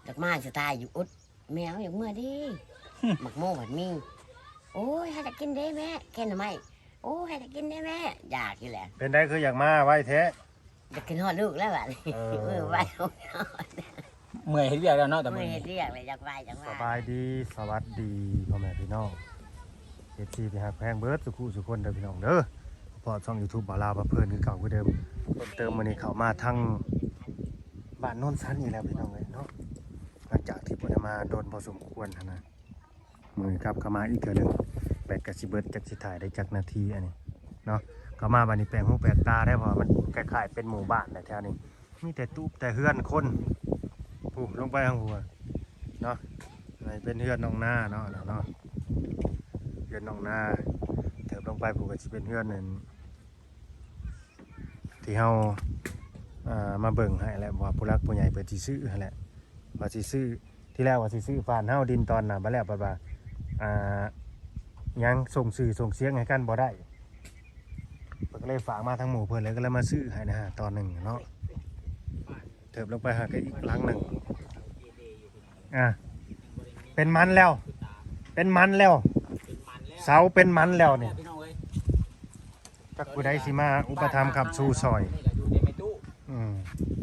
ຈັກມາສະຕາຍຢູ່ ອົດ ແມ່ເອົາຢາກເມືອເດ້. ໝາກໂມພັດມີ. ໂອ້ຍ ໃຫ້ຕາກິນເດ້ແມ່ ແກງໜໍ່ໄມ້. ໂອ້ຍ ໃຫ້ຕາກິນເດ້ແມ່ ຢາກຢູ່ແຫຼະ. ເປັນໃດຄືຢາກມາໄວແທ້? ຢາກຂຶ້ນຮອດລູກແລ້ວບັດນີ້. ເອີ ເອີ ໄວ. ເມື່ອຍເຮັດວຽກແລ້ວເນາະ ແຕ່ມື້ນີ້ເມື່ອຍເຮັດວຽກແລ້ວ ຢາກໄວ ຢາກໄວ. ສະບາຍດີ ສະຫວັດດີພໍ່ແມ່ພີ່ນ້ອງ ເອັຟຊີ ທີ່ຮັກແພງເບິດສູ່ຄູ່ສູ່ຄົນເດີພີ່ນ້ອງເດີ. ພໍ້ຊ່ອງຢູທູບບ່າວລາວພາເພີນຄືເກົ່າຄືເດີມ. ເພີ່ມເຕີມມື້ນີ້ເຂົ້າມາທາງບ້ານໂນນສັນນີ້ແລ້ວພີ່ນ້ອງເອີຍເນາະ. ຫຼັງຈາກທີ່ບໍ່ໄດ້ມາດົນພໍສົມຄວນຫັ້ນນະ ມື້ກັບເຂົ້າມາອີກເທື່ອໜຶ່ງ ແບັດກໍຊິເບິດ ຈັກຊິຖ່າຍໄດ້ຈັກນາທີອັນນີ້ເນາະ. ເຂົ້າມາບັດນີ້ແປກຫູແປກຕາໄດ໋ ເພາະວ່າມັນຄ້າຍໆເປັນໝູ່ບ້ານແຫຼະແຖວນີ້ ມີແຕ່ຕູບແຕ່ເຮືອນຄົນ. ພຸ້ນ ລົງໄປທາງຫົວເນາະ ເປັນເຮືອນນ້ອງນາເນາະ ເນາະ ເຮືອນນ້ອງນາ. ເຕີບລົງໄປພຸ້ນກໍຊິເປັນເຮືອນນັ້ນ ທີ່ເຮົາ ເອີ ມາເບິ່ງໃຫ້ແຫຼະ ວ່າຜູ້ຫຼັກຜູ້ໃຫຍ່ເພິ່ນຊິຊື້ຫັ້ນແຫຼະ ວ່າຊິຊື້ ທີແລກວ່າຊິຊື້ຟານເຮົາດິນຕອນໜ້າ ບັດແລ້ວບັດວ່າ ອ່າ ຍັງສົ່ງຊື່ສົ່ງສຽງໃຫ້ກັນບໍ່ໄດ້ ເພິ່ນກໍເລີຍຝາກມາທາງໝູ່ເພິ່ນ ແລ້ວກໍເລີຍມາຊື້ໃຫ້ນະ ຕອນໜຶ່ງເນາະ. ເຕີບລົງໄປຫາກະອີກຫຼັງໜຶ່ງ ອ່າ ເປັນມັນແລ້ວ ເປັນມັນແລ້ວ ເສົາເປັນມັນແລ້ວນີ້. ຈັກຜູ້ໃດຊິມາອຸປະຖຳຄ້ຳຊູຊ່ອຍ. ອືມ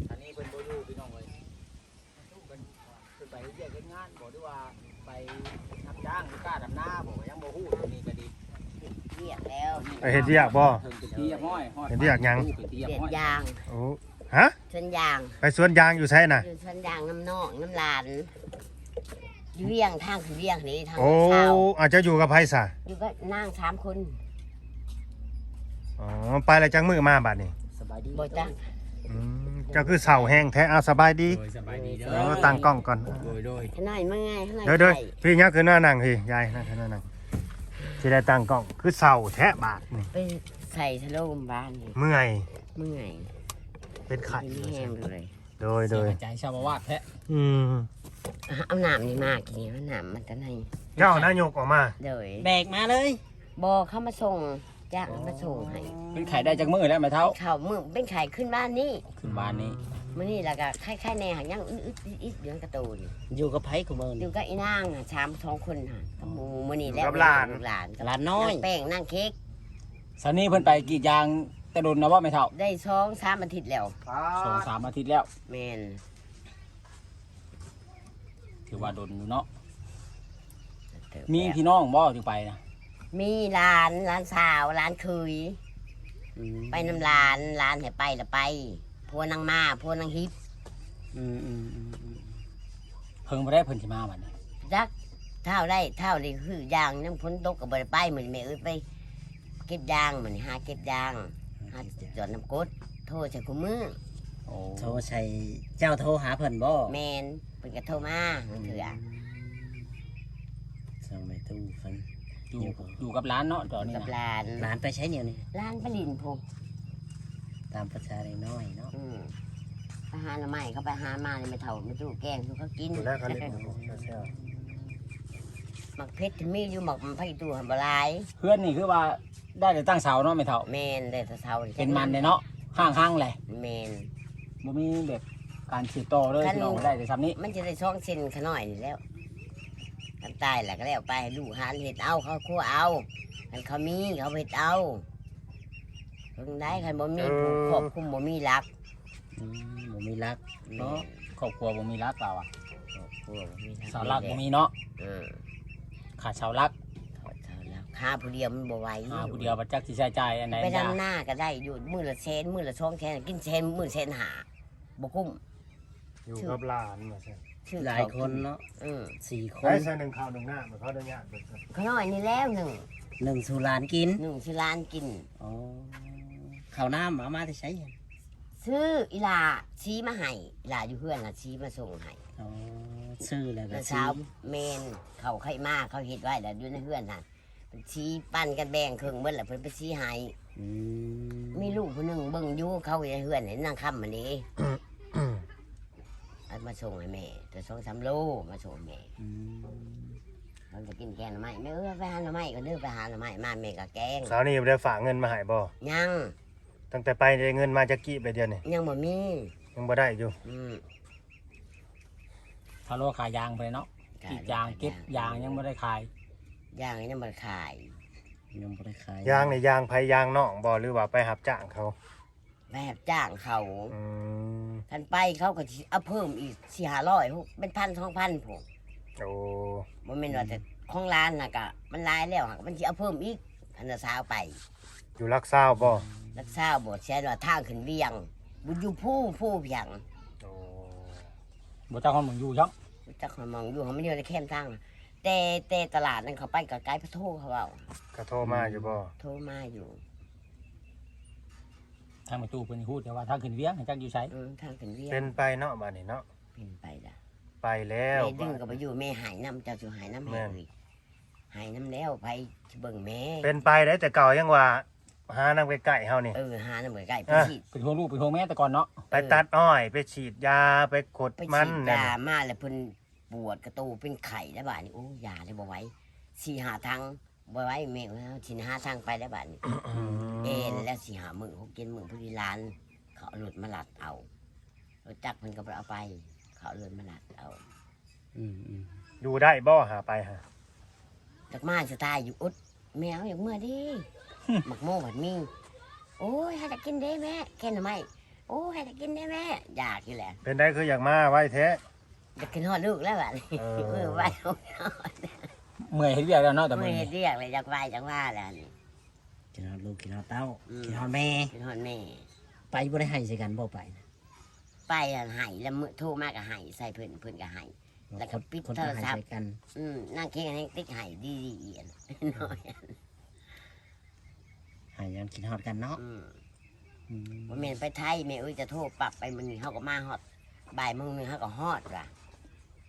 ອັນນີ້ເພິ່ນບໍ່ຢູ່ພີ່ນ້ອງເອີຍ ເພິ່ນໄປເຮັດວຽກເຮັດງານບໍ່ ຫຼືວ່າໄປຮັບຈ້າງ ຫຼືກ້າດຳນາບໍ່ ຍັງບໍ່ຮູ້. ຕົວນີ້ກໍດີ ເຮັດວຽກແລ້ວ ໄປເຮັດວຽກບໍ່? ເພິ່ນເປັນທີ່ຮຽບຮ້ອຍ ຮອດ ເຮັດວຽກຫຍັງ? ເປັນທີ່ຮຽບຮ້ອຍ ສວນຢາງ. ໂອ້ ຮະ? ສວນຢາງ. ໄປສວນຢາງຢູ່ໃສນະ? ຢູ່ສວນຢາງນຳນ້ອງນຳຫຼານ ຢູ່ວຽງ ທາງຂຶ້ນວຽງນີ້ ທາງ ໂອ້ ເຈົ້າຢູ່ກັບໃຜສະ? ຢູ່ກັບນາງສາມຄົນ. ອໍ ໄປແລ້ວຈັກມື້ມາບາດນີ້? ສະບາຍດີ ບໍ່ຈັກ. ອືມ ເຈົ້າຄືເສົ້າແຮງແທ້. ອ້າວ ສະບາຍດີ ໂດຍ ສະບາຍດີເດີ. ອໍ ຕັ້ງກ້ອງກ່ອນ ໂດຍ ໂດຍ. ຂະນ້ອຍເມື່ອຍ ຂະນ້ອຍ ໂດຍ ໂດຍ. ໄຂ້ ພີ່ ຍັບຂຶ້ນມານັ່ງ ພີ່ ຍາຍ ນັ່ງຂຶ້ນມານັ່ງ. ຊິໄດ້ຕັ້ງກ້ອງ ຄືເສົ້າແທ້ບາດນີ້. ໄປໃສ່ສະໂລມບ້ານນີ້ ເມື່ອຍ ເມື່ອຍ ເປັນໄຂ້ ມີແຮງເລີຍ. ໂດຍ ໂດຍ ໃຈຊາວບາວາດແທ້. ອືມ ເອົານ້ຳນີ້ມາກິນນີ້ ເອົານ້ຳມາແຕ່ໃນ ເຈົ້ານະຍົກອອກມາ. ໂດຍ ແບກມາເລີຍ. ບໍ່ ເຂົາມາສົ່ງ ຈ້າງເຂົາມາສົ່ງໃຫ້. ເປັນໄຂ້ໄດ້ຈັກມື້ແລ້ວແມ່ເຖົ້າ? ເຂົ້າມື້ ເປັນໄຂ້ຂຶ້ນວານນີ້ ຂຶ້ນວານນີ້. ມື້ນີ້ລະກະໄຂ້ໆແດ່ ຫາກຍັງອຶດໆອິດໆຢູ່ໃນກະໂຕນີ້. ຢູ່ກັບໃຜຄູ່ມື້ນີ້? ຢູ່ກັບອີນາງ ສາມ ສອງຄົນຫັ້ນ ກັບໝູ່. ມື້ນີ້ແລ້ວ ກັບຫຼານ ຫຼານ ຫຼານນ້ອຍ ນາງແປ້ງ ນາງເຄັກ. ຊາວນີ້ເພິ່ນໄປກຣີດຢາງແຕ່ດົນແລ້ວບໍ່ແມ່ເຖົ້າ? ໄດ້ສອງສາມອາທິດແລ້ວ. ສອງສາມອາທິດແລ້ວ. ແມ່ນ ຖືວ່າດົນຢູ່ເນາະ. ມີພີ່ນ້ອງບໍ່ທີ່ໄປນະ? ມີຫຼານ ຫຼານສາວ ຫຼານເຂີຍ. ອືມ ໄປນຳຫຼານ ຫຼານໃຫ້ໄປລະໄປ. ຜົວນາງມາ ຜົວນາງຫິບ. ອືມ ເພິ່ນບໍ່ໄດ້ ເພິ່ນຊິມາບັດນີ້. ຈັກ ທ້າວໄດ້ ທ້າວໄດ້ຄືຢາງ ຍັງຝົນຕົກກໍບໍ່ໄດ້ໄປ. ມື້ນີ້ແມ່ເອີຍໄປເກັບຢາງ ມື້ນີ້ຫາເກັບຢາງ ຫາຈອດນ້ຳກົດ. ໂທໃສ່ຄູ່ມື້. ໂອ້ ໂທໃສ່ ເຈົ້າໂທຫາເພິ່ນບໍ່? ແມ່ນ ເພິ່ນກໍໂທມາ ອືມ ເທື່ອ. ຊ່າງແມ່ຕູ້ເພິ່ນ ຢູ່ ຢູ່ກັບຫຼານເນາະ ຕອນນີ້ນະ ກັບຫຼານ. ຫຼານໄປໃສດຽວນີ້? ຫຼານໄປຫຼິ້ນພຸ້ນ ຕາມພາສາເດັກນ້ອຍເນາະ. ອືມ ໄປຫາໜໍ່ໄມ້ ເຂົາໄປຫາມານີ້ ແມ່ເຖົ້າແມ່ຕູ້ແກງສູ່ເຂົາກິນ. ແລ້ວກໍຫຼິ້ນແຊວໆ ໝາກເຜັດມີຢູ່ ໝາກໄຜ່ຕູ້ຫັ້ນບໍ່ຫຼາຍ. ເຮືອນນີ້ຄືວ່າ ໄດ້ແຕ່ຕັ້ງເສົາເນາະແມ່ເຖົ້າ? ແມ່ນ ໄດ້ແຕ່ເສົາ. ເປັນມັນເດ້ເນາະ ຮ້າງໆແຫຼະ. ແມ່ນ ບໍ່ມີແບບການສືບຕໍ່ເລີຍ ຄັນ ພີ່ນ້ອງ ໄດ້ແຕ່ຊ່ຳນີ້. ມັນຈະໄດ້ສອງເສັ້ນຂະນ້ອຍນີ້ແລ້ວ ຄັນຕາຍແລ້ວກໍແລ້ວໄປ ໃຫ້ລູກຫຼານເຮັດເອົາ ຄອບຄົວເອົາ. ຄັນເຂົາມີເຂົາເຮັດເອົາ ເບິ່ງໄດ້. ຄັນບໍ່ມີ ເອີ ຜູ້ຄວບຄຸມ ບໍ່ມີຫຼັກ. ອືມ ບໍ່ມີຫຼັກເນາະ. ແມ່ນ ຄອບຄົວບໍ່ມີຫຼັກ ລາວວ່າ ຄອບຄົວບໍ່ມີຫຼັກ ເສົາຫຼັກບໍ່ມີເນາະ. ເອີ ຂາດເສົາຫຼັກ ຂາດເສົາຫຼັກ. ຫາຜູ້ດຽວມັນບໍ່ໄຫວ ຫາຜູ້ດຽວບໍ່ຈັກຊິໃຊ້ຈ່າຍອັນໃດ. ໄປດຳນາກໍໄດ້ຢູ່ ມື້ລະແສນ ມື້ລະສອງແສນ ກິນແສນ ມື້ແສນຫ້າ ບໍ່ກຸ້ມ. ຢູ່ກັບຫຼານວ່າຊັ້ນ ຫຼາຍຄົນເນາະ. ເອີ ສີ່ຄົນ ໃຊ້ໜຶ່ງເຂົ້າໜຶ່ງນ້ຳ ຂໍອະນຸຍາດເບິ່ງ ຂະນ້ອຍນີ້ແລ້ວໜຶ່ງ ໜຶ່ງສູ່ຫຼານກິນ ໜຶ່ງສູ່ຫຼານກິນ. ອໍ ເຂົ້ານ້ຳເອົາມາແຕ່ໃສ? ຊື້ ອີ່ຫຼ້າຊີ້ມາໃຫ້ ອີ່ຫຼ້າຢູ່ເຮືອນລະຊີ້ມາສົ່ງໃຫ້. ອໍ ຊື້ແລ້ວກໍຊີ້. ແມ່ນ ເຂົາໄຄມາ ເຂົາເຮັດໄວ້ແລ້ວຢູ່ໃນເຮືອນຫັ້ນ ເພິ່ນຊີ້ປັນກັນແບ່ງເຄິ່ງເບິດແລ້ວ ເພິ່ນໄປຊີ້ໃຫ້. ອືມ ມີລູກຜູ້ໜຶ່ງເບິ່ງຢູ່ ເຂົາຢູ່ໃນເຮືອນນາງຄຳຫັ້ນເດ້ ເອົາມາສົ່ງໃຫ້ແມ່ ແຕ່ສອງສາມໂລມາສົ່ງໃຫ້ແມ່. ອືມ ເພິ່ນຈະກິນແກງໜໍ່ໄມ້. ແມ່ເອີຍ ໄປຫາໜໍ່ໄມ້ກ່ອນເດີ ໄປຫາໜໍ່ໄມ້ມາ ແມ່ກໍແກງ. ສາວນີ້ບໍ່ໄດ້ຝາກເງິນມາໃຫ້ບໍ່? ຍັງ. ຕັ້ງແຕ່ໄປໄດ້ເງິນມາຈັກກີບແລ້ວດຽວນີ້? ຍັງບໍ່ມີ ຍັງບໍ່ໄດ້ຢູ່. ອືມ ເຮົາລາວຂາຍຢາງໄປເນາະ ຂາຍ ກຣີດຢາງ ຢາງ ເກັບຢາງ ຢາງ ຍັງບໍ່ໄດ້ຂາຍ ຢາງຍັງບໍ່ໄດ້ຂາຍ ຍັງບໍ່ໄດ້ຂາຍ. ຢາງນີ້ຢາງໃຜ? ຢາງນ້ອງບໍ່ ຫຼືວ່າໄປຮັບຈ້າງເຂົາ? ໄປຮັບຈ້າງເຂົາ. ອືມ ຄັນໄປເຂົາກໍຊິເອົາເພີ່ມອີກສີ່ຫ້າຮ້ອຍ ຫົກ ເປັນພັນສອງພັນພຸ້ນ. ໂອ້ ບໍ່ແມ່ນວ່າແຕ່ ອືມ ຂອງຫຼານນະ ກະມັນຫຼາຍແລ້ວ ມັນຊິເອົາເພີ່ມອີກ ພັນສາວໄປ. ຢູ່ຫຼັກຊາວບໍ່? ຫຼັກຊາວບໍ່ ແຕ່ວ່າທາງຂຶ້ນວຽງ ບໍ່ຢູ່ພູ ພູພຽງ. ໂອ້ ບໍ່ຈັກຮອດໝ່ອງຢູ່ຊ້ຳ ບໍ່ຈັກຮອດໝ່ອງຢູ່ ມັນຢູ່ໃນແຄມທາງ. ແຕ່ ແຕ່ຕະຫຼາດນັ້ນເຂົ້າໄປກໍໄກ ເຂົາໂທ ເຂົາເວົ້າ ເຂົາໂທມາຢູ່ບໍ່? ອືມ ໂທມາຢູ່. ທາງແມ່ຕູ້ເພິ່ນຮູ້ແຕ່ວ່າທາງຂຶ້ນວຽງ ຈັກຢູ່ໃສ? ເອີ ທາງຂຶ້ນວຽງ. ເປັນໄປເນາະ ບາດນີ້ເນາະ ເປັນໄປລະ. ໄປແລ້ວ ແມ່ດຶງກໍບໍ່ຢູ່ ແມ່ໄຫ້ນຳ ເຈົ້າຊິໄຫ້ນຳແມ່ເອີຍ. ແມ່ນ ໄຫ້ນຳແລ້ວ ໃຜຊິເບິ່ງແມ່? ເປັນໄປໄດ້ ແຕ່ເກົ່າຍັງວ່າຫານຳໃກ້ໆເຮົານີ້. ເອີ ຫານຳໃກ້ໆ ເອີ ເປັນຫ່ວງລູກເປັນຫ່ວງແມ່ແຕ່ກ່ອນເນາະ. ໄປຕັດອ້ອຍ ເອີ ໄປສີດຢາ ໄປຂົດມັນ ໄປສີດຢາ ນັ້ນ ມາແລ້ວເພິ່ນປວດກະໂຕເປັນໄຂ້ແລ້ວບາດນີ້. ໂອ້ ຢາເລີຍບໍ່ໄຫວ ສີ່ຫ້າຖັງ ບໍ່ໄຫວແມ່ເອີຍ ເຮົາຊິຫາທາງໄປແລ້ວບາດນີ້. ອືມ ເອັນແລ້ວສີ່ຫ້າມື້ ຫົກເຈັດມື້ ພໍດີຫຼານເຂົາເອົາລົດມາລັດເອົາ ລົດຈັກເພິ່ນກໍບໍ່ໄດ້ເອົາໄປ ເຂົາເອົາລົດມາລັດເອົາ. ອືມໆ ຢູ່ໄດ້ບໍ່ຫາໄປຫາ? ຈັກມາສະຕາຍຢູ່ ອົດ ແມ່ເອົາຢາກເມືອເດ້. ໝາກໂມພັດມີ. ໂອ້ຍ ໃຫ້ຕາກິນເດ້ແມ່ ແກງໜໍ່ໄມ້. ໂອ້ຍ ໃຫ້ຕາກິນເດ້ແມ່ ຢາກຢູ່ແຫຼະ. ເປັນໃດຄືຢາກມາໄວແທ້? ຢາກຂຶ້ນຮອດລູກແລ້ວບາດນີ້. ເອີ ເອີ ໄວ ເມື່ອຍເຮັດວຽກແລ້ວເນາະ ແຕ່ເມື່ອຍເຮັດວຽກແລ້ວ ຢາກໄວຢາກມາແລ້ວນີ້. ຄິດຮອດລູກ ຄິດຮອດເຕົ້າ ອືມ ຄິດຮອດແມ່ ຄິດຮອດແມ່. ໄປບໍ່ໄດ້ໄຫ້ໃສ່ກັນບໍ່ ໄປນະ? ໄປຫັ້ນໄຫ້ ແລ້ວມື້ໂທມາກໍໄຫ້ໃສ່ເພິ່ນ ເພິ່ນກໍໄຫ້ ແລ້ວກໍປິດໂທລະສັບ. ອືມ ນາງເຄງແຮ່ງຕິກໄຫ້ດີໆ ອັນນ້ອຍ ໄຫ້ຍ້ອນຄິດຮອດກັນເນາະ. ອືມ ອືມ ບໍ່ແມ່ນໄປໄທ ແມ່ເອີຍ ຈະໂທປັບໄປມື້ນີ້ ເຮົາກໍມາຮອດ ບ່າຍໂມງໜຶ່ງເຮົາກໍຮອດວ່າ.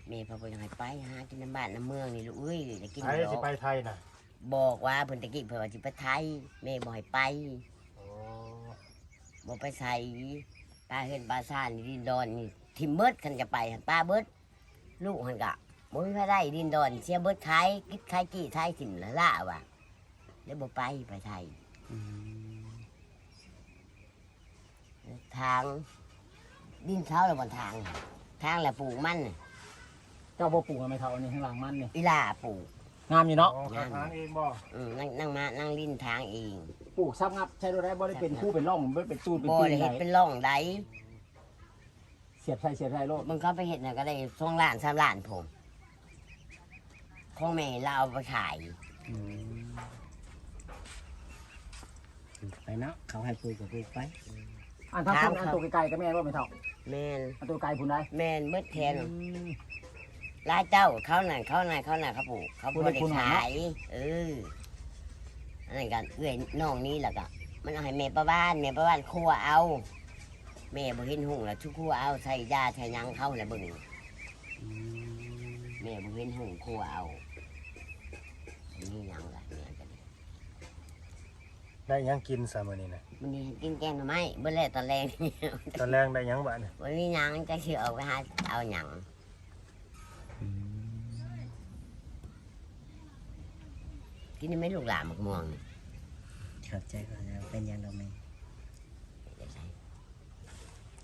ແມ່ເພິ່ນບໍ່ຢາກໃຫ້ໄປ ຫາກິນນຳບ້ານນຳເມືອງນີ້ລູກເອີຍ ໄປ ຊິໄປໄທນະ. ບອກວ່າເພິ່ນ ແຕ່ກີ້ເພິ່ນວ່າຊິໄປໄທ ແມ່ບໍ່ໃຫ້ໄປ. ອໍ ບໍ່ໄປໃສ ປາເຮືອນປາຊານ ດິນດອນນີ້ຖິ້ມເບິດ ຄັນຈະໄປຫັ້ນປາເບິດ. ລູກຫັ້ນກະບໍ່ມີໃຜໄດ້ ດິນດອນເສຍເບິດ ຂາຍກິດຂາຍກີ້ ຂາຍຖິ້ມລະລາວ່າ ແລ້ວບໍ່ໄປ ໄປໄທ. ອືມ ທາງ ດິນເຂົາລະບໍ່ທາງ ທາງລະປູກມັນ. ເຈົ້າບໍ່ປູກນະແມ່ເຖົ້າ ອັນນີ້ຂ້າງຫຼັງມັນນີ້ ອີ່ຫຼ້າປູກ. ງາມຢູ່ເນາະ. ອໍ ງາມ ທາງເອງບໍ່? ອືມ ນາງ ນາງມາ ນາງລິນທາງເອງ. ປູກຊັບງັບໃສ່ໂລດໄດ້ ບໍ່ໄດ້ເປັນຄູເປັນຮ່ອງ ບໍ່ໄດ້ເປັນຕູນເປັນຕີນ ບໍ່ໄດ້ເຮັດເປັນຮ່ອງໃດ. ສຽບໃສ່ ສຽບໃສ່ໂລດ. ບາງເຂົາໄປເຮັດນະກໍໄດ້ສອງລ້ານ ສາມລ້ານພຸ້ນ ຂອງແມ່ລາວເອົາໄປຂາຍ. ອືມ ໄປເນາະ ເຂົາໃຫ້ປູກກໍປູກໄປ. ອັນທາງພຸ້ນ ອັນໂຕໄກໆກໍແມ່ນບໍ່ແມ່ເຖົ້າ? ແມ່ນ. ອັນໂຕໄກພຸ້ນໃດ? ແມ່ນ ເບິດແຖວ. ອືມ ຫຼາຍເຈົ້າ ເຂົານັ້ນ ເຂົານັ້ນ ເຂົານັ້ນ ເຂົາປູກ ເຂົາບໍ່ໄດ້ຂາຍ. ເອີ ອັນນັ້ນກໍເອື້ອຍນ້ອງນີ້ລະກະ ມັນເອົາໃຫ້ແມ່ປະວານ ແມ່ປະວານຄົວເອົາ. ແມ່ບໍ່ເຫັນຮຸ່ງລະ ຊຸຄົວເອົາ ໃສ່ຢາໃສ່ຫຍັງເຂົາລະເບິ່ງ. ອືມ ແມ່ບໍ່ເຫັນຮຸ່ງຄົວເອົາ. ມີຫຍັງລະແມ່ກໍດີ. ໄດ້ຫຍັງກິນຊະມື້ນີ້ນະ? ມື້ນີ້ກິນແກງໜໍ່ໄມ້ເບິດແລ້ວຕອນແລງ. ຕອນແລງໄດ້ຫຍັງບາດນີ້? ບໍ່ມີຫຍັງ ຈັກຊິອອກໄປຫາເອົາຫຍັງ. ອືມ ກິນໄດ້ໄໝລູກຫຼ້າ ໝາກມ່ວງນີ້? ຂອບໃຈ ຂອບໃຈ ເປັນຫຍັງດອກແມ່.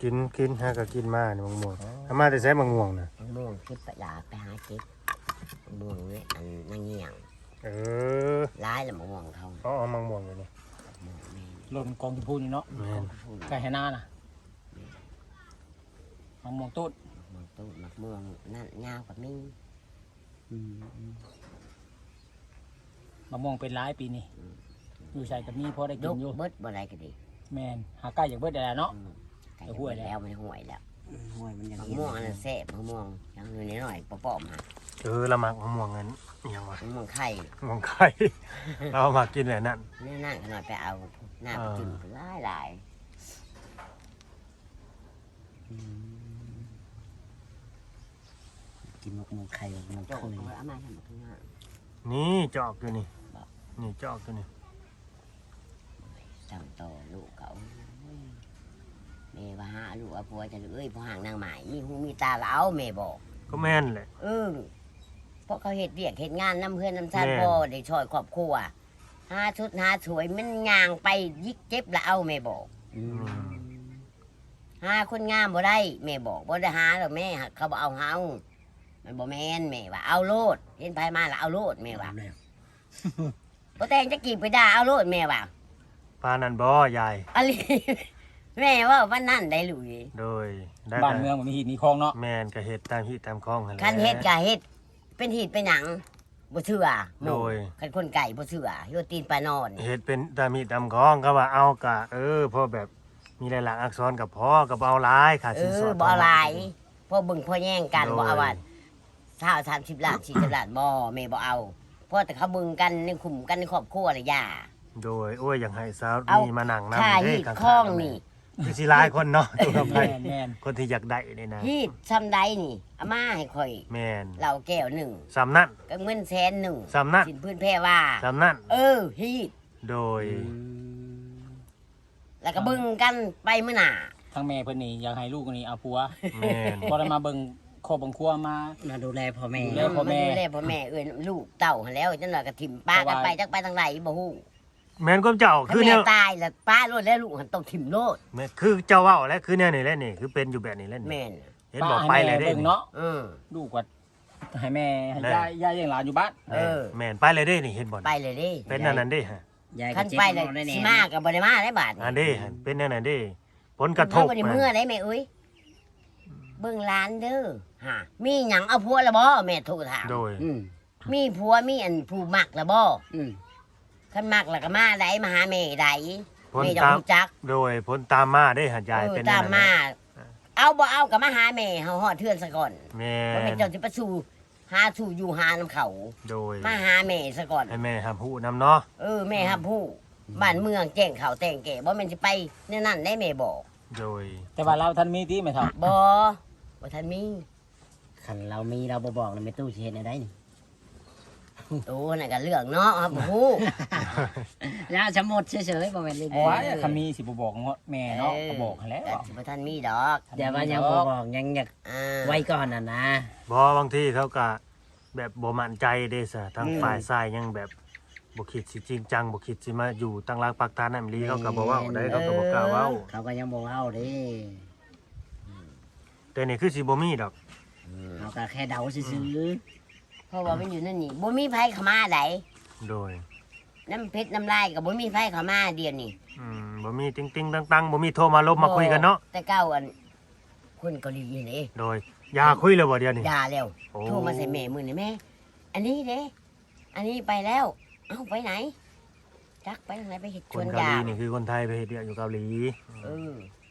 ກິນ ກິນ ຫາກໍກິນມານີ້ ໝາກມ່ວງ. ອໍ ເອົາມາແຕ່ໃສໝາກມ່ວງນະ? ໝາກມ່ວງເກັບໄປລາ ໄປຫາເກັບໝາກມ່ວງນີ້ ອັນນາງງຽງ. ເອີ ຫຼາຍລະໝາກມ່ວງເຂົາ. ອໍ ໝາກມ່ວງຢູ່ນີ້ ໝາກມ່ວງແມ່ນ ລົດກອງຢູ່ພຸ້ນນີ້ເນາະ. ແມ່ນ ກອງຢູ່ພຸ້ນ ໃກ້ໄຮ່ນານະ. ແມ່ນ ໝາກມ່ວງຕົ້ນ ໝາກມ່ວງຕົ້ນ ໝາກມ່ວງນັ້ນຍາວກໍມີ. ອືມ ອືມ ໝາກມ່ວງເປັນຫຼາຍປີນີ້. ອືມ ຢູ່ໃສກໍມີພໍໄດ້ກິນຢູ່ ເບິດບໍ່ໄດ້ກໍດີ. ແມ່ນ ຫາໃກ້ຢາກເບິດແລ້ວເນາະ. ອືມ ໃກ້ຈະເບິດແລ້ວ ມັນຫ້ວຍແລ້ວ. ອືມ ຫ້ວຍມັນຍັງ ໝາກມ່ວງອັນນັ້ນແຊບ ໝາກມ່ວງຫຍັງຢູ່ໃນນ້ອຍປ້ອມໆຫັ້ນ. ເອີ ລະໝາກໝາກມ່ວງອັນຫຍັງວະ? ໝາກມ່ວງໄຂ່ ໝາກມ່ວງໄຂ່. ລາວມັກກິນແບບນັ້ນ. ໃນນັ້ນຂະໜ້ອຍໄປເອົາ ໜ້າໄປກິນຫຼາຍໆ. ອືມ ກິນໝາກມ່ວງໄຂ່ ໝາກມ່ວງ ເຈົ້າ ເຂົາເອົາມາໃຫ້ໝາກຂ້າງໜ້າ. ນີ້ຈອກຢູ່ນີ້ ນີ້ຈອກຢູ່ນີ້. ສັ່ງຕໍ່ລູກເຂົາ ໂອ້ຍ ແມ່ວ່າຫາເອົາລູກເອົາຜົວຈະເອີຍ ພໍຮ່າງນາງໝ້າຍ ມີຫູມີຕາລະເອົາ ແມ່ບອກ. ກໍແມ່ນແຫຼະ. ເອີ ເພາະເຂົາເຮັດວຽກເຮັດງານນຳເຮືອນນຳຊານ ແມ່ນ ພໍໄດ້ຊ່ອຍຄອບຄົວ ຫາຊົດຫາຊ່ວຍ ມັນຍ່າງໄປຍິກເຈັບລະເອົາ ແມ່ບອກ. ອືມ ອືມ ຫາຄົນງາມບໍ່ໄດ້ ແມ່ບອກ. ບໍ່ໄດ້ຫາດອກແມ່ ເຂົາບໍ່ເອົາເຮົາ. ມັນບໍ່ແມ່ນ ແມ່ວ່າ ເອົາໂລດ ເຫັນໃຜມາລະເອົາໂລດ ແມ່ວ່າ ແມ່ນ ບໍ່ແຕ່ງຈັກກີບກໍຢ່າ ເອົາໂລດ ແມ່ວ່າ ປານນັ້ນບໍ່ຍາຍ? ອີ່ຫຼີ ແມ່ເວົ້າປານນັ້ນໄດ໋ລູກເອີຍ. ໂດຍ ແລ້ວ ບ້ານເມືອງມັນມີຮີດມີຄອງເນາະ. ແມ່ນ ກໍເຮັດຕາມຮີດຕາມຄອງຫັ້ນແຫຼະ. ຄັນເຮັດກໍເຮັດເປັນຮີດເປັນຫຍັງ ບໍ່ເຊື່ອ. ໂດຍ ຄັນຄົນໃກ້ບໍ່ເຊື່ອ ໂຍຕີນປານອນ ເຮັດເປັນຕາມີຕາມຂອງ ກໍວ່າເອົາກະ ເອີ ພໍແບບມີລາຍລັກອັກສອນກໍພໍ ກໍບໍ່ເອົາຫຼາຍ ຄ່າສິນສອດ ເອີ ບໍ່ເອົາຫຼາຍ ພໍເບິ່ງພໍແຍງກັນ ໂດຍ ບໍ່ເອົາວ່າຊາວ ສາມສິບລ້ານ ສີ່ສິບລ້ານ ບໍ່ ແມ່ບໍ່ເອົາ ພໍແຕ່ເຂົາເບິ່ງກັນໃນຄຸ້ມກັນໃນຄອບຄົວລະຢ່າ. ໂດຍ ໂອ້ຍ ຢາກໃຫ້ສາວ ເອົາ ມີມານັ່ງນຳ ຄ່າ ເດ້ ຮີດຄອງນີ້ ຄືຊິຫຼາຍຄົນເນາະ ແມ່ນໆ ຄົນທີ່ຢາກໄດ້ນີ້ນະ ຮີດຊ່ຳໃດນີ້ ເອົາມາໃຫ້ຂ້ອຍ ແມ່ນ ເຫຼົ້າແກ້ວໜຶ່ງ ຊ່ຳນັ້ນ ກັບເງິນແສນໜຶ່ງ ຊ່ຳນັ້ນ ສິ້ນພື້ນແພວາ ຊ່ຳນັ້ນ ເອີ ຮີດ ໂດຍ ອືມ ແລ້ວກໍເບິ່ງກັນໄປມື້ໜ້າ. ທາງແມ່ເພິ່ນນີ້ຢາກໃຫ້ລູກນີ້ເອົາຜົວ ແມ່ນ ບໍ່ໄດ້ມາເບິ່ງຄອບເບິ່ງຄົວ ມາ ມາດູແລພໍ່ແມ່ ດູແລພໍ່ແມ່ ມາດູແລພໍ່ແມ່ ເອີ ລູກເຕົ້າຫັ້ນແລ້ວ ຈັ່ງໃດກໍຖິ້ມປະກັນໄປ ຈັກໄປທາງໃດບໍ່ຮູ້. ແມ່ນຄວາມເຈົ້າ ຄືແນວຕາຍລະປະໂລດແລ້ວ ລູກຫັ້ນຕ້ອງຖິ້ມໂລດ. ແມ່ນ ຄືເຈົ້າເວົ້າແຫຼະ ຄືແນວນີ້ແຫຼະນີ້ ຄືເປັນຢູ່ແບບນີ້ແຫຼະນີ້. ແມ່ນ ເຫັນບໍ່ ປະໃຫ້ແມ່ເບິ່ງເນາະ ເອີ ລູກວ່າໃຫ້ແມ່ ໃຫ້ ແມ່ ຍາຍ ຍາຍລ້ຽງຫຼານຢູ່ບ້ານ. ເອີ ແມ່ນ ໄປເລີຍເດ້ນີ້ ເຫັນບໍ່ ໄປເລີຍເດ້. ເປັນແນວນັ້ນເດ້ ຍາຍ ຄັນໄປແລ້ວຊິມາກໍບໍ່ໄດ້ມາໄດ້ບາດນີ້ ອັນເດ້ ເປັນແນວນັ້ນເດ້ ຜົນກະທົບ ບໍ່ໄດ້ເມືອໄດ້ແມ່ເອີຍ ເບິ່ງຫຼານເດີ ຫາ ມີຫຍັງ ເອົາຜົວລະບໍ່ ແມ່ໂທຖາມ. ໂດຍ ອືມ ມີຜົວ ມີອັນຜູ້ມັກລະບໍ່? ອືມ ຄັນມັກລະກໍມາໄດ໋ ມາຫາແມ່ໄດ໋ ແມ່ຢາກຮູ້ຈັກ. ໂດຍ ຜົນຕາມມາເດ້ ຫາຍາຍ ເອີ ເປັນຕາມມາ ເອົາບໍ່ເອົາກໍມາຫາແມ່ເຮົາຮອດເຮືອນສາກ່ອນ. ແມ່ນ ບໍ່ແມ່ນເຈົ້າຊິໄປສູ່ ຫາສູ່ຢູ່ຫານຳເຂົາ. ໂດຍ ມາຫາແມ່ສາກ່ອນ ໃຫ້ແມ່ຮັບຮູ້ນຳເນາະ. ເອີ ແມ່ຮັບຮູ້ ອືມ ບ້ານເມືອງແຈ້ງເຂົ້າແຈ້ງແກ່ ບໍ່ແມ່ນຊິໄປແນວນັ້ນໄດ໋ ແມ່ບອກ. ໂດຍ ແຕ່ວ່າລາວທັນມີຕິແມ່ເຖົ້າ? ບໍ່ ບໍ່ທັນມີ. ຄັນລາວມີລາວບໍ່ບອກນະ ແມ່ຕູ້ຊິເຮັດແນວໃດນີ້? ໂອ້ ນັ້ນກໍເລື່ອງເນາະ ເຮົາບໍ່ຮູ້ ລາວສະໝົດເສີຍໆ ບໍ່ແມ່ນເລື່ອງ. ໂອ້ຍ ເອີ ຄັນມີຊິບໍ່ບອກເນາະ ແມ່ເນາະ ເອີ ກໍບອກຫັ້ນແຫຼະ ກໍບໍ່ທັນມີດອກ. ຢ່າວ່າຍັງບໍ່ບອກ ຍັງຢາກ ອ່າ ໄວ້ກ່ອນຫັ້ນນະ. ບໍ່ ບາງທີເຂົາກໍແບບບໍ່ໝັ້ນໃຈເດ້ຊະ ທາງ ອືມ ຝ່າຍຊາຍຍັງແບບບໍ່ຄິດຊິຈິງຈັງ ບໍ່ຄິດຊິມາຢູ່ຕັ້ງຫຼັກປັກຖານນຳອີ່ຫຼີ ແມ່ນ ເຂົາກໍບໍ່ເວົ້າໄດ໋ ເອີ ເຂົາກໍບໍ່ກ້າເວົ້າ ເຂົາກໍຍັງບໍ່ເວົ້າເດ້. ແຕ່ນີ້ຄືຊິບໍ່ມີດອກ ອືມ ເຮົາກໍແຄ່ເດົາຊື່ໆ ອືມ ເພາະວ່າມັນຢູ່ໃນນີ້ ບໍ່ມີໃຜເຂົ້າມາໃດ໋. ໂດຍ ນຳເຟສນຳລາຍກໍບໍ່ມີໃຜເຂົ້າມາດຽວນີ້. ອືມ ບໍ່ມີຕິງໆຕັງໆ ບໍ່ມີໂທມາລົມມາຄຸຍກັນເນາະ. ແຕ່ເກົ່າອັນຄົນເກົາຫຼີຫັ້ນເດ້. ໂດຍ ຢ່າຄຸຍແລ້ວບໍ່ດຽວນີ້? ຢ່າແລ້ວ. ໂອ້ ໂທມາໃສ່ແມ່ມື້ນີ້ ແມ່ ອັນນີ້ເດ້ ອັນນີ້ໄປແລ້ວ. ເອົ້າ ໄປໃນ? ຈັກໄປທາງໃດ ໄປເຮັດສວນຢາງ. ຄົນເກົາຫຼີນີ້ຄືຄົນໄທໄປເຮັດວຽກຢູ່ເກົາຫຼີ. ເອີ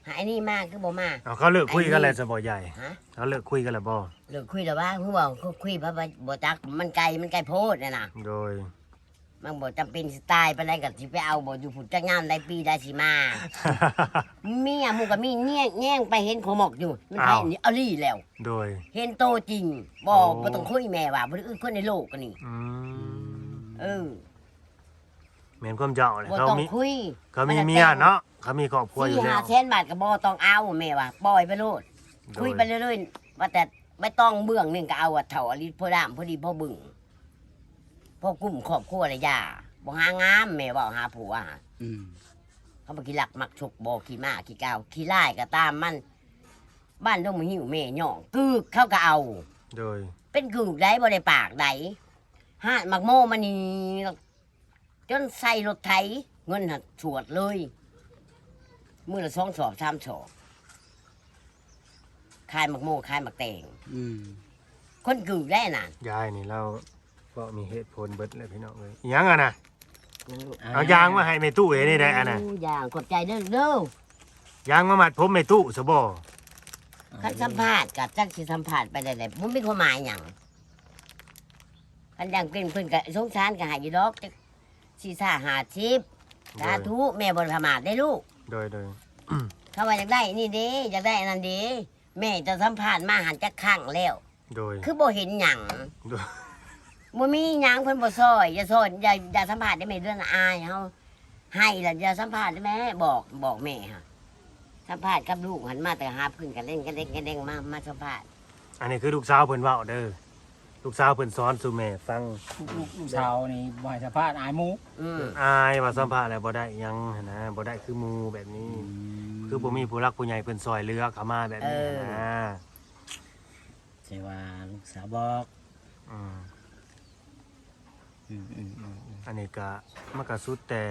ຫາອັນນີ້ມາຄືບໍ່ມາ? ເອົາ ເຂົາເລີກຄຸຍກັນແລ້ວຊະບໍ່ຍາຍ? ຮະ? ເຂົາເລີກຄຸຍກັນແລ້ວບໍ່? ເລີກຄຸຍແລ້ວຫວາ? ຄືວ່າເຂົາຄຸຍ ບໍ່ ບໍ່ ບໍ່ຈັກ ມັນໄກ ມັນໄກໂພດຫັ້ນນະ. ໂດຍ ມັນບໍ່ຈຳເປັນຊິຕາຍປານໃດກໍຊິໄປເອົາບໍ່ຢູ່ພຸ້ນ ຈັກຍາມໃດປີໃດຊິມາ. ເມຍໝູ່ກໍມີແຍງ ແຍງໄປເຫັນຂົວໝອກຢູ່ ມັນ ອ້າວ ໄປອັນນີ້ ເອົາລີ້ແລ້ວ. ໂດຍ ເຫັນໂຕຈິງ ບໍ່ ໂອ້ ບໍ່ຕ້ອງຄຸຍ ແມ່ວ່າ ບໍ່ໄດ້ອຶດຄົນໃນໂລກອັນນີ້. ອືມ ເອີ ແມ່ນຄວາມເຈົ້າແຫຼະ ບໍ່ຕ້ອງຄຸຍ ເຂົາມີ ເຂົາມີເມຍເນາະ ເຂົາມີຄອບຄົວຢູ່ແລ້ວ ສີ່ຫ້າແສນບາດກໍບໍ່ຕ້ອງເອົາ ແມ່ວ່າ ປ່ອຍໄປໂລດ. ໂດຍ ຄຸຍໄປເລື້ອຍໆ ວ່າແຕ່ໃບຕອງເບື້ອງໜຶ່ງກໍເອົາ ວ່າເຖົ້າອະລິດພໍດາມ ພໍດີພໍບຶງ ພໍກຸ້ມຄອບຄົວລະຢ່າ ບໍ່ຫາງາມ ແມ່ເວົ້າຫາຜົວ. ອືມ ເຂົາບໍ່ຂີ້ລັກມັກຊົກ ບໍ່ຂີ້ມ້າຂີ້ກາວ ຂີ້ລາຍກໍຕາມມັນ ບ້ານດົງມະຫິ້ວແມ່ຍ່ອງ ກືກເຂົາກໍເອົາ. ໂດຍ ເປັນກືກໃດ ບໍ່ໄດ້ປາກໃດ ຫາດໝາກໂມມານີ້ ຈົນໃສ່ລົດໄຖ ເງິນຫັ້ນສວດເລີຍ ມື້ລະສອງສອບສາມສອບ ຂາຍໝາກໂມຂາຍໝາກແຕງ. ອືມ ຄົນກືກໄດ໋ນະ. ຍາຍນີ້ລາວເວົ້າມີເຫດຜົນເບິດແຫຼະພີ່ນ້ອງເອີຍ. ອີຫຍັງຫັ້ນນະ? ເອົາຢາງມາໃຫ້ແມ່ຕູ້ເອີຍ ນີ້ໄດ໋ອັນນະ. ໂອ້ ຢາງ ຂອບໃຈເດີລູກເດີ. ຢາງມາມັດຜົມແມ່ຕູ້ຊະບໍ່? ຄັນສຳພາດກໍຈັກຊິສຳພາດໄປໄດ້ໃດ ບໍ່ມີຄວາມໝາຍຫຍັງ. ຄັນຢາກເປັນເພິ່ນກໍສົງສານ ກໍໃຫ້ຢູ່ດອກ ຈັກສີ່ຫ້າສິບ. ໂດຍ ສາທຸ ແມ່ບໍ່ປະໝາດເດ້ລູກ. ໂດຍ ໂດຍ ຄຳວ່າຢາກໄດ້ນີ້ເດ້ ຢາກໄດ້ອັນນັ້ນເດ້ ແມ່ຈະສຳພາດມາຫັ້ນຈັກຄັ້ງແລ້ວ. ໂດຍ ຄືບໍ່ເຫັນຫຍັງ. ໂດຍ ບໍ່ມີຫຍັງ ເພິ່ນບໍ່ຊ່ອຍ ຢ່າຊ່ອຍ ຢ່າ ຢ່າສຳພາດເດ້ແມ່ ເດືອນອາຍເຮົາ. ໃຫ້ລະຢ່າສຳພາດແມ່ ບອກ ບອກແມ່ຫາ ສຳພາດກັບລູກຫັ້ນ ມາແຕ່ຫາເພິ່ນກະເລັງກະເລັງກະເລັງ ມາ ມາສຳພາດ. ອັນນີ້ຄືລູກສາວເພິ່ນເວົ້າເດີ ລູກສາວເພິ່ນສອນສູ່ແມ່ຟັງ. ລູກ ລູກ ລູກສາວນີ້ບໍ່ໃຫ້ສຳພາດ ອາຍໝູ່. ອືມ ອາຍວ່າສຳພາດແລ້ວບໍ່ໄດ້ຫຍັງຫັ້ນນະ ບໍ່ໄດ້ຄືໝູ່ແບບນີ້. ອືມ ຄືບໍ່ມີຜູ້ຫຼັກຜູ້ໃຫຍ່ເພິ່ນຊ່ອຍເຫຼືອເຂົ້າມາແບບນີ້ຫັ້ນນະ. ເອີ ຊິ ແຕ່ວ່າລູກສາວບອກ ອືມ ອືມໆໆໆ ອັນນີ້ກະ ມັນກະສຸດແຕ່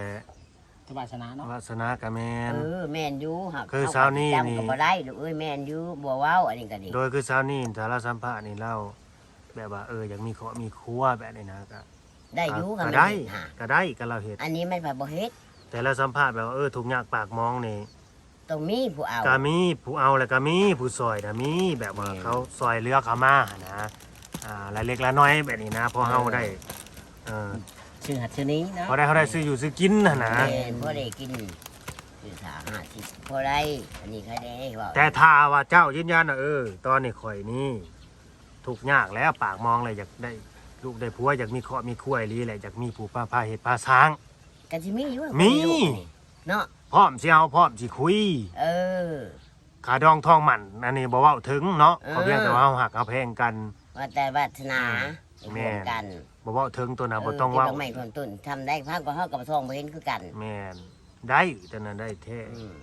ແຕ່ວາສະໜາເນາະ ວາສະໜາກະແມ່ນ ເອີ ແມ່ນຢູ່ ຫາກ ຄືຊາວນີ້ນີ້ ເຮົາກໍຊິຈຳກໍບໍ່ໄດ້ ລູກເອີຍ ແມ່ນຢູ່ ບໍ່ເວົ້າ ອັນນີ້ກໍດີ ໂດຍ ຄືຊາວນີ້ ຖ້າລາວສຳພາດນີ້ ລາວແບບວ່າ ເອີ ຢາກມີຄອບມີຄົວແບບນີ້ນະ ກະ ໄດ້ຢູ່ ກໍ ກໍໄດ້ ກໍໄດ້ ກໍລາວເຮັດ ອັນນີ້ມັນພັດບໍ່ເຮັດ ແຕ່ລາວສຳພາດແບບວ່າ ເອີ ທຸກຍາກປາກໝອງນີ້ ຕ້ອງມີຜູ້ເອົາ ກໍມີຜູ້ເອົາ ແລ້ວກໍມີຜູ້ຊ່ອຍນະ ມີແບບວ່າ ແມ່ນ ເຂົາຊ່ອຍເຫຼືອເຂົ້າມາຫັ້ນນະ ອ່າ ລາຍເລັກລາຍນ້ອຍແບບນີ້ນະ ພໍເຮົາ ເອີ ໄດ້ ເອີ ຊື້ຫັດຊື້ນີ້ເນາະ ພໍໄດ້ ເຮົາໄດ້ຊື້ຢູ່ຊື້ກິນຫັ້ນນະ ແມ່ນ ພໍໄດ້ກິນ ຊື້ສາຫ້າສິບ ພໍໄດ້ ອັນນີ້ໃຄແດ່ເວົ້າ ແຕ່ຖ້າວ່າເຈົ້າຢືນຢັນວ່າ ເອີ ຕອນນີ້ຂ້ອຍນີ້ທຸກຍາກແລ້ວ ປາກໝອງແລ້ວ ຢາກໄດ້ລູກໄດ້ຜົວ ຢາກມີຄອບມີຄົວອີ່ຫຼີແຫຼະ ຢາກມີຜູ້ພາ ພາເຮັດພາສ້າງ ກໍຊິມີຢູ່ ມີ ເນາະ ພ້ອມຊິເອົາ ພ້ອມຊິຄຸຍ ເອີ ຄ່າດອງທອງໝັ້ນ ອັນນີ້ບໍ່ເວົ້າເຖິງເນາະ ເອີ ຂໍພຽງແຕ່ວ່າເຮົາຮັກເຮົາແພງກັນ ວ່າແຕ່ວາສະໜາ ອືມ ແມ່ນ ຮ່ວມກັນ ບໍ່ເວົ້າເຖິງຕົວນັ້ນ ເອີ ບໍ່ຕ້ອງເວົ້າ ເກັບດອກໄມ້ເພີ່ມຕົ້ນ ທຳໄດ້ ເພິ່ນກໍເຮົາກໍບໍ່ສ່ອງບໍ່ເຫັນຄືກັນ ແມ່ນ ໄດ້ ຕົວນັ້ນໄດ້ແທ້ ອືມ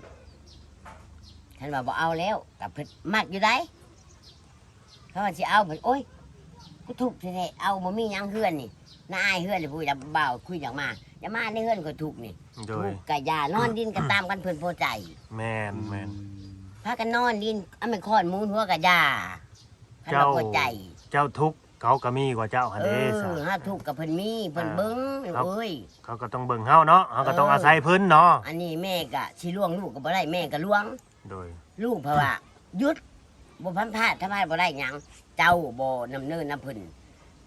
ຄັນວ່າບໍ່ເອົາແລ້ວ ກໍເພິ່ນມັກຢູ່ໃດ ເຂົາວ່າຊິເອົາ ເພິ່ນ ໂອ້ຍ ກູທຸກແທ້ໆ ເອົາ ບໍ່ມີຫຍັງເຮືອນນີ້ ໜ້າອາຍເຮືອນນີ້ ຜູ້ດຳບ່າວຄຸຍຢາກມາ ຢ່າມາໃນເຮືອນຂ້ອຍທຸກນີ້ ໂດຍ ທຸກກະຢ່າ ນອນດິນກໍຕາມຄັນເພິ່ນພໍໃຈ ແມ່ນ ອືມ ແມ່ນ ພາກັນນອນດິນ ອັນແມ່ນຄ້ອນມູນຫົວກະຢ່າ ຄັນວ່າພໍໃຈ ເຈົ້າ ເຈົ້າທຸກ ເຂົາກໍມີກວ່າເຈົ້າຫັ້ນເດ້ ເອີ ຊະ ເຮົາທຸກກໍເພິ່ນມີ ເພິ່ນເບິ່ງ ອ່າ ລູກເອີຍ ເຂົາກໍຕ້ອງເບິ່ງເຮົາເນາະ ເຮົາກໍຕ້ອງ ເອີ ອາໄສເພິ່ນເນາະ ອັນນີ້ແມ່ກໍຊິລ້ວງລູກກໍບໍ່ໄດ້ ແມ່ກໍລ້ວງ ໂດຍ ລູກເພາະວ່າຢຸດ ບໍ່ພຳພາດ ທຳພາດບໍ່ໄດ້ຫຍັງ ເຈົ້າບໍ່ນຳເນີນນຳເພິ່ນ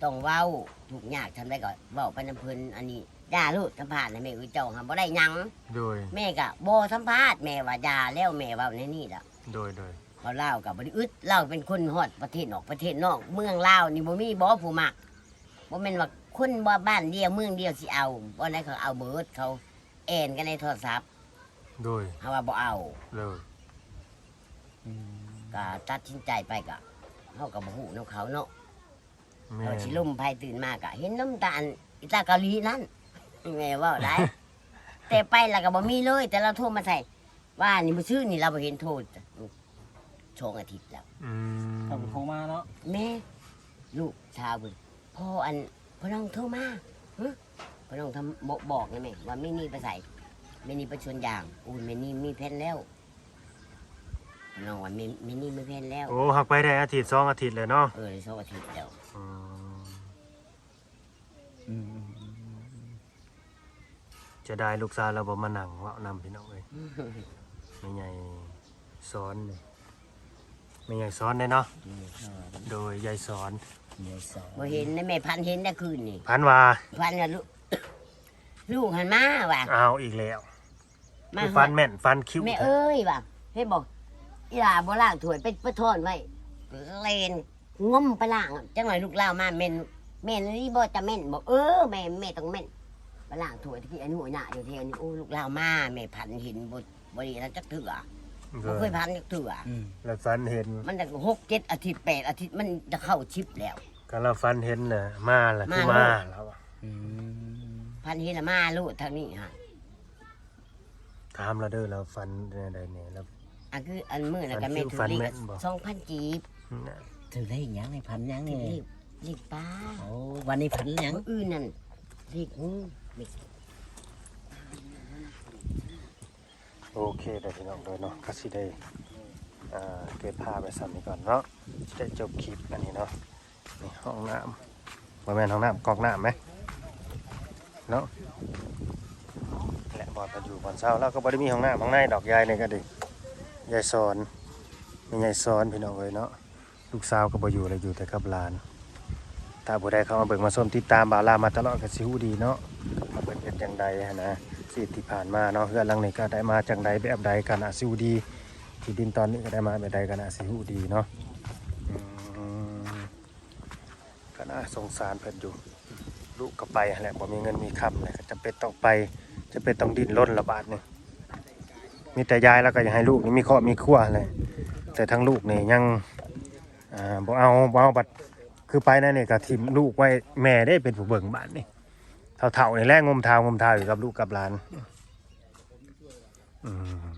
ຕ້ອງເວົ້າ ທຸກຍາກຊ່ຳໃດກໍເວົ້າໄປນຳເພິ່ນ ອັນນີ້ຢ່າໂລດ ທຳພາດນະແມ່ເອີຍ ເຈົ້າຫາບໍ່ໄດ້ຫຍັງ ໂດຍ ແມ່ກໍບໍ່ທຳພາດ ແມ່ວ່າຢ່າແລ້ວ ແມ່ເວົ້າແນວນີ້ລະ ໂດຍ ໂດຍ ເພາະລາວກໍບໍ່ໄດ້ອຶດ ລາວເປັນຄົນຮອດປະເທດນອກປະເທດນອກ ເມືອງລາວນີ້ບໍ່ມີບໍ່ຜູ້ມັກ ບໍ່ແມ່ນວ່າຄົນບໍ່ ບ້ານດຽວເມືອງດຽວຊິເອົາ ບ່ອນໃດເຂົາເອົາເບີດ ເຂົາແອ່ນກັນໃນໂທລະສັບ ໂດຍ ເຮົາວ່າບໍ່ເອົາ ໂດຍ ອືມ ກໍຕັດສິນໃຈໄປ ກໍເຮົາກໍບໍ່ຮູ້ນຳເຂົາເນາະ ແມ່ນ ເຮົາຊິລົມໃຜຕື່ນມາກໍເຫັນນຳຕາອັນ ອີຕາເກົາຫຼີນັ້ນ ແມ່ເວົ້າໄດ້ ແຕ່ໄປແລ້ວກໍບໍ່ມີເລີຍ ແຕ່ລາວໂທມາໃສ່ ວ່ານີ້ມື້ຊືນນີ້ລາວບໍ່ເຫັນໂທ ສອງອາທິດແລ້ວ ອືມ ເຂົາກໍໂທມາເນາະ ແມ່ ລູກສາວເພິ່ນ ພໍ່ອັນ ພໍ່ນ້ອງໂທມາ ຫຶ ພໍ່ນ້ອງທຳ ບອກນະແມ່ ວ່າແມ່ນີ່ໄປໃສ ແມ່ນີ່ໄປສວນຢາງ ໂອ້ຍ ແມ່ນີ່ມີແຜນແລ້ວ ນ້ອງວ່າແມ່ ແມ່ນີ່ມີແຜນແລ້ວ ໂອ້ ຮັກໄປໄດ້ອາທິດສອງອາທິດແລ້ວເນາະ ເອີ ໄດ້ສອງອາທິດແລ້ວ ອືມ ອືມ ເສຍດາຍລູກສາວລາວບໍ່ມານັ່ງເວົ້ານຳ ພີ່ນ້ອງເອີຍ ແມ່ໃຫຍ່ສອນນີ້ ແມ່ໃຫຍ່ສອນເດ້ເນາະ ແມ່ໃຫຍ່ສອນ ໂດຍ ຍາຍສອນ ຍາຍສອນ ບໍ່ເຫັນນະແມ່ ຝັນເຫັນນະຄືນນີ້ ຝັນວ່າ ຝັນວ່າລູກ ລູກຫັ້ນມາວ່າ ອ້າວ ອີກແລ້ວ ມາ ຄືຝັນແມ່ນ ຝັນຄິວ ແມ່ເອີຍວ່າ ເຫັນບໍ່ ອີຫຼ້າບໍ່ລ້າງຖ້ວຍ ໄປ ໄປທ້ອນໄວ້ ແລ່ນງົມໄປລ້າງ ຈັກໜ້ອຍລູກລາວມາ ແມ່ນ ແມ່ນອີ່ຫຼີບໍ່ ຈະແມ່ນບໍ່ ເອີ ແມ່ ແມ່ຕ້ອງແມ່ນ ໄປລ້າງຖ້ວຍ ຕະກີ້ອັນນີ້ ໂອ້ຍ ໜ້າຢູ່ແຖວນີ້ ໂອ້ ລູກລາວມາ ແມ່ຝັນເຫັນບໍ່ ບໍ່ໄດ້ນັ້ນຈັກເທື່ອ ບໍ່ເຄີຍຝັນຈັກເທື່ອ ອືມ ແລ້ວຝັນເຫັນ ມັນຕັ້ງຫົກເຈັດອາທິດ ແປດອາທິດ ມັນຈະເຂົ້າສິບແລ້ວ ກໍລາວຝັນເຫັນນະ ມາລະ ມາ ຄືມາລະ ອືມ ຝັນເຫັນລະມາໂລດທາງນີ້ຫັ້ນ ຖາມລາວເດີ ລາວຝັນແນວໃດແດ່ ລາວ ອັນຄືອັນມື້ນັ້ນກໍແມ່ນຖືກເລກສອງພັນກີບ ນະ ຖືກເລກຫຍັງນີ້ ຝັນຫຍັງນີ້ ຖືກເລກ ເລກປາ ໂອ້ ວັນນີ້ຝັນຫຍັງ ມື້ອື່ນນັ້ນ ເລກງູ ເລກ ໂອເຄເດີພີ່ນ້ອງເດີເນາະ ກໍຊິໄດ້ ອ່າ ເກັບພາບໄວ້ສ່ຳນີ້ກ່ອນເນາະ ຊິໄດ້ຈົບຄລິບອັນນີ້ເນາະ ນີ້ຫ້ອງນ້ຳ ບໍ່ແມ່ນຫ້ອງນ້ຳ ກອກນ້ຳເດ້ເນາະ ແລະ ບ່ອນເພິ່ນຢູ່ບ່ອນເຊົາ ລາວກໍບໍ່ໄດ້ມີຫ້ອງນ້ຳຫ້ອງໃນດອກ ຍາຍນີ້ກໍດີ ຍາຍສອນ ແມ່ໃຫຍ່ສອນ ພີ່ນ້ອງເອີຍເນາະ ລູກສາວກໍບໍ່ຢູ່ແລ້ວ ຢູ່ແຕ່ກັບຫຼານ ຖ້າຜູ້ໃດເຂົ້າມາເບິ່ງມາຊົມຕິດຕາມບ່າວລາວມາຕະຫຼອດກໍຊິຮູ້ດີເນາະ ວ່າເພິ່ນເຮັດຈັ່ງໃດຫັ້ນນະ ຊີວິດທີ່ຜ່ານມາເນາະ ເຮືອນຫຼັງນີ້ກໍໄດ້ມາຈັ່ງໃດແບບໃດ ກໍໜ້າຊິຮູ້ດີ ທີ່ດິນຕອນນີ້ກໍໄດ້ມາແບບໃດ ກໍໜ້າຊິຮູ້ດີເນາະ ອືມ ກໍໜ້າສົງສານເພິ່ນຢູ່ ລູກກໍໄປຫັ້ນແຫຼະ ບໍ່ມີເງິນມີຄຳແຫຼະ ກໍຈຳເປັນຕ້ອງໄປ ຈຳເປັນຕ້ອງດີ້ນລົນລະບາດນີ້ ມີແຕ່ຍາຍລາວກໍຢາກໃຫ້ລູກນີ້ມີຄອບມີຄົວຫັ້ນແຫຼະ ແຕ່ທາງລູກນີ້ຍັງ ອ່າ ບໍ່ເອົາ ບໍ່ເອົາ ບັດຄືໄປແນວນີ້ກໍຖິ້ມລູກໄວ້ ແມ່ເດ້ເປັນຜູ້ເບິ່ງບາດນີ້ ເຖົ້າໆ ນີ້ແຫຼະ ງົມທ້າວງົມທ້າວຢູ່ກັບລູກກັບຫຼານ ອືມ